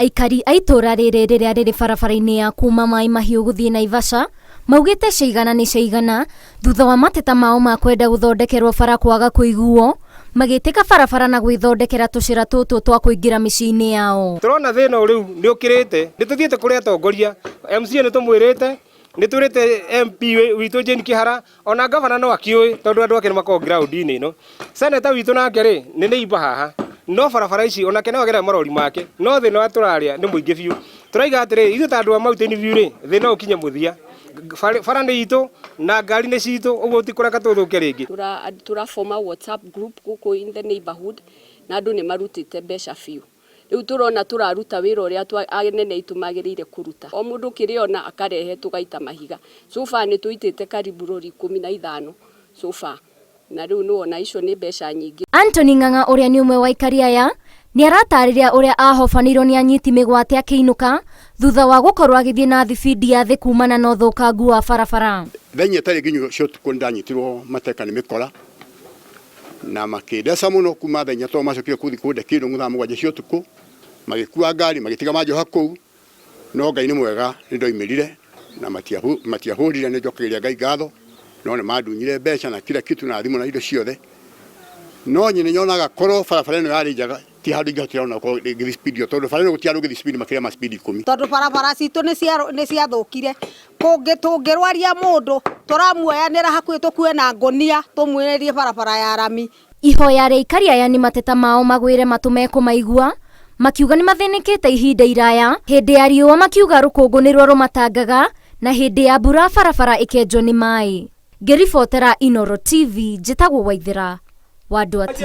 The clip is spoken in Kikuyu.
Aikari a itũũra rĩrĩ rĩrĩa rĩrĩ barabara-inĩ ya kuma Mai Mahiũ gũthiĩ Naivasha maugĩte ciaigana nĩ ciaigana thutha wa mateta mao ma kwenda gũthondekerwo bara kwaga kũiguo magĩtĩka barabara na gwĩthondekera tũcĩra tũtũ twa kũingĩra mĩciĩ-inĩ yao. Tũrona thĩna ũyũ rĩu nĩ ũkĩrĩte, nĩ tũthiĩte kũrĩ atongoria, MCA nĩ tũmwĩrĩte, nĩ twĩrĩte MP witũ Jane Kĩhara, ona gavana no akĩũĩ tondũ andũ ake nĩ makoragwo ground-inĩ ĩno. Senator witũ nake rĩ, nĩ neighbor haha, no barabara ici onake no agere marori make, no thĩna ũrĩa tũrarĩa nĩ mũingĩ biũ. Tũraiga atĩrĩrĩ, ithuĩ ta andũ a Mountain View rĩ, thĩna ũyũ ũkinye mũthia. Bara nĩ itũ na ngari nĩ citũ, ũguo tũtikũreka tũthũke rĩngĩ. Tũra form a WhatsApp group gũkũ in the neighborhood na andũ nĩ marutĩte mbeca biũ. Rĩu tũrona tũraruta wĩra ũrĩa anene aitũ magĩrĩire kũruta. O mũndũ kĩrĩa ona akarehe tũgaita mahiga. So far nĩ tũitĩte karibu rori 15 so far. Na rĩu nĩ wona icio nĩ mbeca nyingĩ. Anthony Ng'ang'a ũrĩa nĩ ũmwe wa aikari aya nĩ aratarĩria ũrĩa ahobanĩirio nĩ anyiti mĩgwate akĩinũka thutha wa gũkorwo agĩthiĩ na thibindi ya thĩ kumana na ũthũkangu wa barabara. Thaa inya itarĩ nginyu cia ũtukũ nĩ ndanyitirwo mateka nĩ mĩkora na makĩndeca mũno kuma thaa inya tondũ macokire kũthi kũnde kĩndũ thaa 7 cia ũtukũ, magĩkua ngari magĩtiga manjoha kũu, no Ngai nĩ mwega nĩ ndoimĩrire na matiahũrire, nĩ njokagĩria Ngai ngatho, no nĩ mandunyire mbeca na kila kitu na thimũ na indo ciothe. No niĩ nĩ nyonaga korwo barabara ĩno yarĩ njega ti handũ ingĩhotire ona gũkorwo ngĩthiĩ speed ĩyo tondũ bara ĩno gũtirĩ handũ ũngĩthiĩ speed makĩria ma speed 10. Tondũ barabara citũ nĩ ciathũkire, tũngĩrwaria mũndũ tũramuoyanĩra hakuhĩ tũkue na ngũnia tũmumĩrie barabara ya rami. Ihoya rĩa aikari aya nĩ mateta mao magwĩre matũ mekũmaigua, makiuga nĩ mathĩnĩkĩte ihinda iraya, hĩndĩ ya riũa makiuga rũkũngũ nĩruo rũmatangaga na hĩndĩ ya mbura barabara ĩkenjwo nĩ maĩ. Ngĩribotera Inooro TV njĩtagwo Waithera wa Ndwati.